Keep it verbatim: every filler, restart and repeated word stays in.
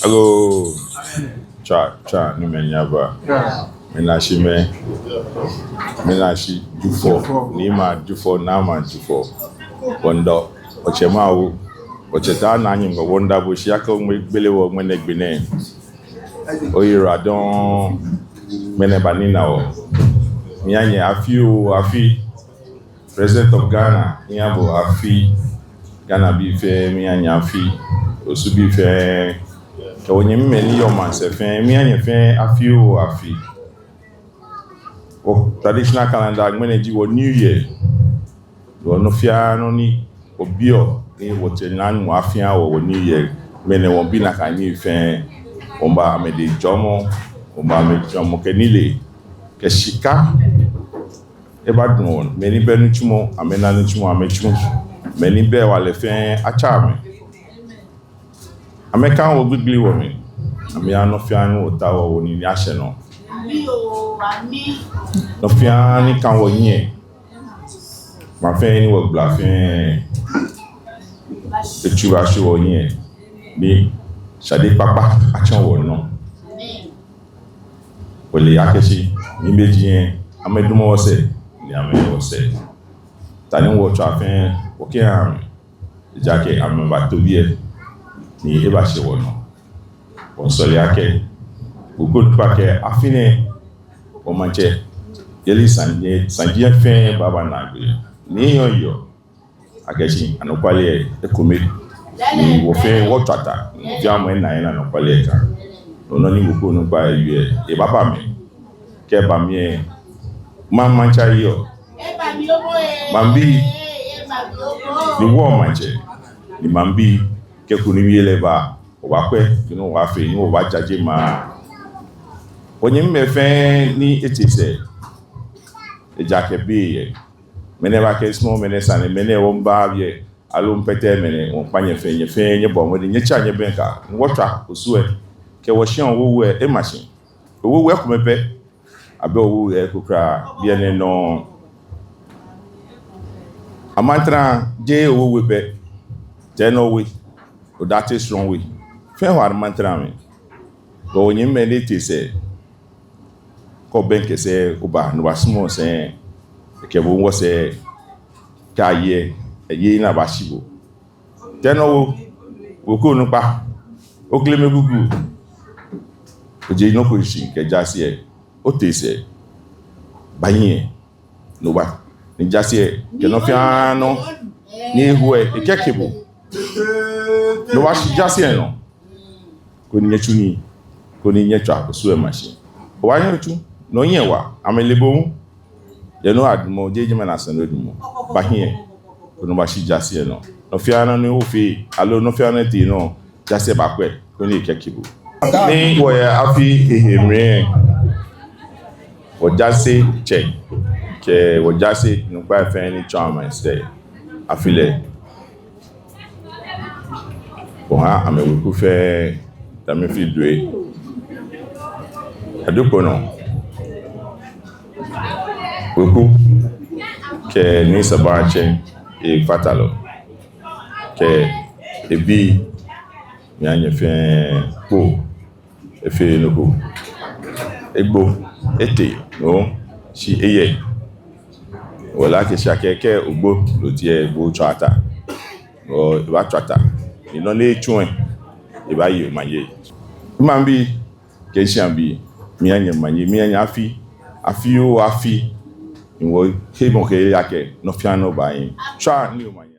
Hello. Tswa, tswa, ni mɛi aba. Mina shi mɛi. Mina shi Jufɔ. Ni ma Jufɔ, na ma Jufɔ. Wɔmiida, wɔtsɛ Mawu. Wɔtsɛ Tɛ Naa Nyɔŋmɔ, wɔmiida bo shi akɛ ogbele wɔ ŋmɛnɛ gbi nɛɛ. Oyiwaladɔŋŋ ŋmɛnɛ ba ni ona wɔ. Miiha nyɛ afi oo afi. President of Ghana, miiha bo afi. Ghanabii fɛɛ, miiha nyɛ afi. Osubii fɛɛ, kɛ wɔnyɛmimɛi ni yɔɔ maŋsɛɛ fɛɛ, miiha nyɛ fɛɛ afi oo afi. Wɔ traditional calendar, ŋmɛnɛ ji wɔ New Year. Wɔ nɔ fɛɛ nɔ ni wɔbiɔ, ni wɔtsɛ Naa Nyɔŋmɔ afia wɔ, wɔ New Year. Ŋmɛnɛ wɔmiibi nakai nii fɛɛ. Wɔmiiba amɛdɛŋ jɔɔmɔ, wɔmiiba amɛdɛŋ jɔɔmɔ kɛ nilee, kɛ shika. Ebadamɔ wɔ, mɛi ni bɛ nitsumɔ, amɛna nitsumɔ amɛtsu. Mɛi ni bɛ hewalɛ fɛɛ, atsa amɛ. Amɛkaha wɔ gbigbli wɔmli. Amɛha nɔ fɛɛ nɔ ni wɔtaoɔ wɔ nine ashɛ nɔ. Nɔ fɛɛ ni ka wɔhiɛ. Maŋ fɛɛ ni wɔgbala fɛɛ, etsu bashi wɔhiɛ. Ni shade kpakpa atsɔ wɔnɔ. Wɔle akɛ shi, nibii ji, amɛdamɔ wɔsɛɛ, ni amɛyɛ wɔsɛɛ. Tani wɔtswa fɛɛ, wɔkɛha amɛ. Ejaakɛ amɛbato biɛ, ni ebashɛ wɔnɔ. Wɔmiisɔle akɛ, wɔkɔ nukpa kɛ afi nɛɛ, wɔmaŋtsɛyeli saji, saji fɛɛ baaba naagbee. Ni yɔɔ yɔɔ, akɛ shi anɔkwale lɛ ekome. Ni wɔ fɛɛ wɔtswa ta, ni wɔ fɛɛ wɔna yɛ anɔkwale lɛ ka. Nɔ ni wɔkɔ nukpa lɛ yɔɔ lɛ, ebaaba mli. Kɛ eba mli lɛ, maŋ maŋtsɛ yɔɔ. Maŋbii, ni wɔ maŋtsɛ, ni maŋbii, kɛ koni wie lɛ ba, wɔbaakwɛ, koni wɔbaafee, ni wɔbaajaje maŋ. Wɔnyɛmimɛi fɛɛ ni ete sɛɛ, ejaakɛ be yɛ. Mɛni baakɛɛ small, mɛni sane, mɛni wɔmiiba biɛ, aloo mpɛtɛ mɛni, wɔmiikpa nyɛ fɛɛ, nyɛ fɛɛ, nyɛbɔ mɔdɛŋ, nyɛtsa nyɛbɛŋkɛ, ni wɔtswa Osu lɛ, kɛ wɔshia Owo lɛ, ema shi. Owo lɛ kome pɛ, abɛ Owo lɛ eko kwraa, biɛ nɛɛ nɔ. Amantra, jeee Owo We pɛ, Tɛnɔ We, Odate Srɔn We, fɛɛ hewalɛ Amantra mli. Bɔ wɔnyɛmimɛi ni ete sɛɛ, kɛ obɛŋkɛ sɛɛ oba, ni obasumɔ sɛɛ, ekɛ bo wɔsɛɛ, kɛ aye, eye ni abashi bo. Tɛnɔ We, wɔkɔ nukpa, okle mɛ kuku, oje nɔ ko shishi kɛ jaase lɛ, ote sɛɛ, ba hiɛ, ni oba, ni jaase lɛ, kɛ nɔ fɛɛ nɔ, ni eho lɛ, ekɛke bo, ni obashi jaase lɛ nɔ, koni nyɛtsu nii, koni nyɛtswa Osu lɛ mashi. Obaanyɛ otsu, ni onyɛ wa, amɛle bo hu. Yɛ nɔ adumɔ, jeee jɛmɛ naa sane adumɔ. Ba hiɛ, koni obashi jaase lɛ nɔ. Nɔ fɛɛ nɔ ni ofee, aloo nɔ fɛɛ nɔ ni tee nɔ, jaase lɛ baakwɛ, koni ekɛke bo. Ni wɔyɛ afi ehe mli lɛ, wɔ jaasetsɛ, kɛ wɔ jaase nukpai fɛɛ ni tsɔ amɛsɛɛ afi lɛ. Wɔha amɛ weku fɛɛ, Dame Fidue, Adukponɔ weku, kɛ Nii Sabatsɛ, efatalɔ, kɛ ebii, miiha nyɛ fɛɛ kpoo. Efee nɔ ko. Egbo, etee, no, shi eyɛ. Wɔle akɛ shi akɛ kɛ ogbo, no ji egbo tswa ta. No, ebaatswa ta. Ni nɔ ni etsu lɛ, ebaaye omanye. Maŋbii, kɛ shiabii, miiha nyɛ omanye, miiha nyɛ afi, afi oo afi. Ni wɔhe mɔ kɛ akɛ, nɔ fɛɛ nɔ baahi. Tswa ni omanye.